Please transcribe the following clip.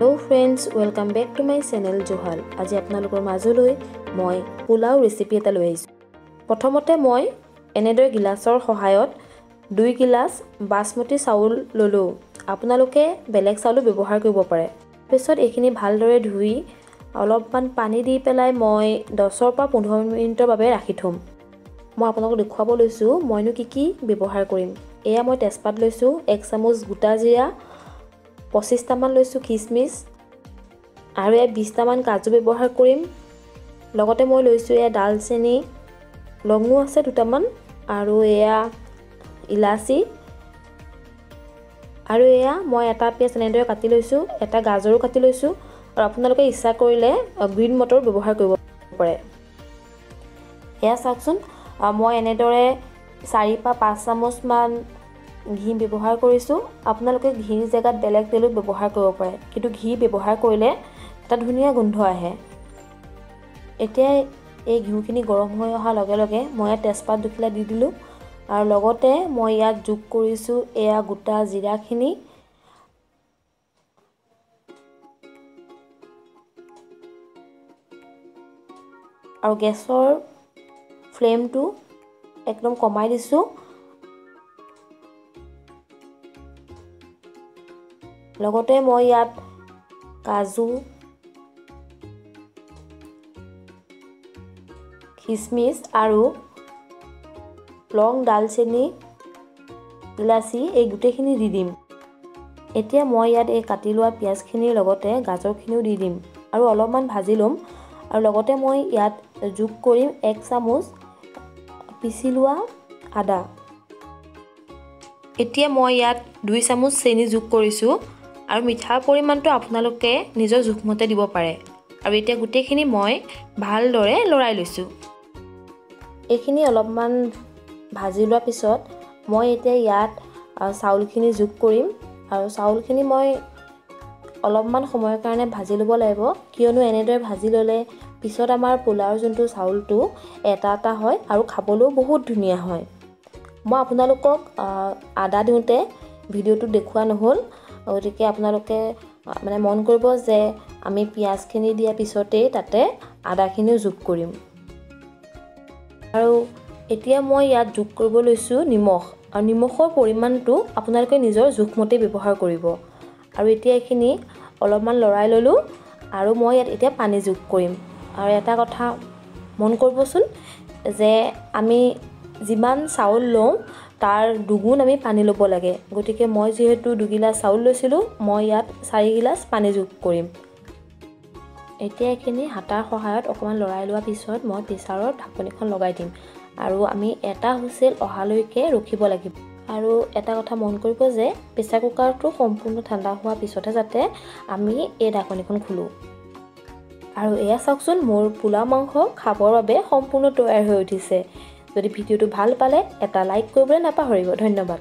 Hello friends, welcome back to my channel Johal. আজি আপোনালোকৰ মাজলৈ মই পোলাও ৰেচিপি এটা লৈ আহিছোঁ। প্ৰথমতে মই এনেদৰে গিলাচৰ সহায়ত 2 গিলাচ বাসমতী চাউল ল'লোঁ। আপোনালোকে বেলেগ চাউলো ব্যৱহাৰ কৰিব পাৰে। পিছত এইখিনি ভালদৰে ধুই অলপমান পানী দি পেলাই মই 10ৰ পৰা 15 মিনিটৰ বাবে ৰাখি থ'ম। মই আপোনালোকক দেখুৱাব লৈছোঁ মইনো কি কি ব্যৱহাৰ কৰিম। এয়া মই তেজপাত লৈছোঁ, 1 চামুচ গোটা জিৰা, 25টামান লৈছোঁ খিচমিচ আৰু এয়া 20টামান কাজু ব্যৱহাৰ কৰিম। লগতে মই লৈছোঁ এয়া ডালচেনি, লঙো আছে দুটামান আৰু এয়া ইলাচি আৰু এয়া মই এটা পিঁয়াজ এনেদৰে কাটি লৈছোঁ, এটা গাজৰো কাটি লৈছোঁ আৰু আপোনালোকে ইচ্ছা কৰিলে গ্ৰীণ মটৰ ব্যৱহাৰ কৰিব পাৰে। এয়া চাওকচোন, মই এনেদৰে 4 বা 5 চামুচমান ঘি ব্যৱহাৰ কৰিছোঁ। আপোনালোকে ঘিৰ জেগাত বেলেগ তেলো ব্যৱহাৰ কৰিব পাৰে, কিন্তু ঘি ব্যৱহাৰ কৰিলে এটা ধুনীয়া গোন্ধ আহে। এতিয়া এই ঘিউখিনি গৰম হৈ অহাৰ লগে লগে মই ইয়াত তেজপাত দুখিলা দি দিলোঁ আৰু লগতে মই ইয়াত যোগ কৰিছোঁ এয়া গোটা জিৰাখিনি, আৰু গেছৰ ফ্লেমটো একদম কমাই দিছোঁ। লগতে মই ইয়াত কাজু, খিচমিচ আৰু লং, ডালচেনি, ইলাচি এই গোটেইখিনি দি দিম। এতিয়া মই ইয়াত এই কাটি লোৱা পিঁয়াজখিনিৰ লগতে গাজৰখিনিও দি দিম আৰু অলপমান ভাজি ল'ম। আৰু লগতে মই ইয়াত যোগ কৰিম 1 চামুচ পিচি লোৱা আদা। এতিয়া মই ইয়াত 2 চামুচ চেনি যোগ কৰিছোঁ আৰু মিঠাৰ পৰিমাণটো আপোনালোকে নিজৰ জোখমতে দিব পাৰে। আৰু এতিয়া গোটেইখিনি মই ভালদৰে লৰাই লৈছোঁ। এইখিনি অলপমান ভাজি লোৱাৰ পিছত মই এতিয়া ইয়াত চাউলখিনি যোগ কৰিম আৰু চাউলখিনি মই অলপমান সময়ৰ কাৰণে ভাজি ল'ব লাগিব, কিয়নো এনেদৰে ভাজি ল'লে পিছত আমাৰ পোলাওৰ যোনটো চাউলটো এটা এটা হয় আৰু খাবলৈও বহুত ধুনীয়া হয়। মই আপোনালোকক আদা দিওঁতে ভিডিঅ'টো দেখুওৱা নহ'ল, গতিকে আপোনালোকে মানে মন কৰিব যে আমি পিঁয়াজখিনি দিয়াৰ পিছতেই তাতে আদাখিনিও যোগ কৰিম। আৰু এতিয়া মই ইয়াত যোগ কৰিব লৈছোঁ নিমখ, আৰু নিমখৰ পৰিমাণটো আপোনালোকে নিজৰ জোখমতে ব্যৱহাৰ কৰিব। আৰু এতিয়া এইখিনি অলপমান লৰাই ল'লোঁ আৰু মই ইয়াত এতিয়া পানী যোগ কৰিম। আৰু এটা কথা মন কৰিবচোন যে আমি যিমান চাউল লওঁ তাৰ দুগুণ আমি পানী ল'ব লাগে, গতিকে মই যিহেতু 2 গিলাচ চাউল লৈছিলোঁ, মই ইয়াত 4 গিলাচ পানী যোগ কৰিম। এতিয়া এইখিনি হাতাৰ সহায়ত অকণমান লৰাই লোৱাৰ পিছত মই প্ৰেছাৰৰ ঢাকনিখন লগাই দিম আৰু আমি এটা হুইচেল অহালৈকে ৰখিব লাগিব। আৰু এটা কথা মন কৰিব যে প্ৰেছাৰ কুকাৰটো সম্পূৰ্ণ ঠাণ্ডা হোৱাৰ পিছতহে যাতে আমি এই ঢাকনিখন খোলোঁ। আৰু এয়া চাওকচোন, মোৰ পোলাও মাংস খাবৰ বাবে সম্পূৰ্ণ তৈয়াৰ হৈ উঠিছে। যদি ভিডিঅ'টো ভাল পালে এটা লাইক কৰিবলৈ নাপাহৰিব। ধন্যবাদ।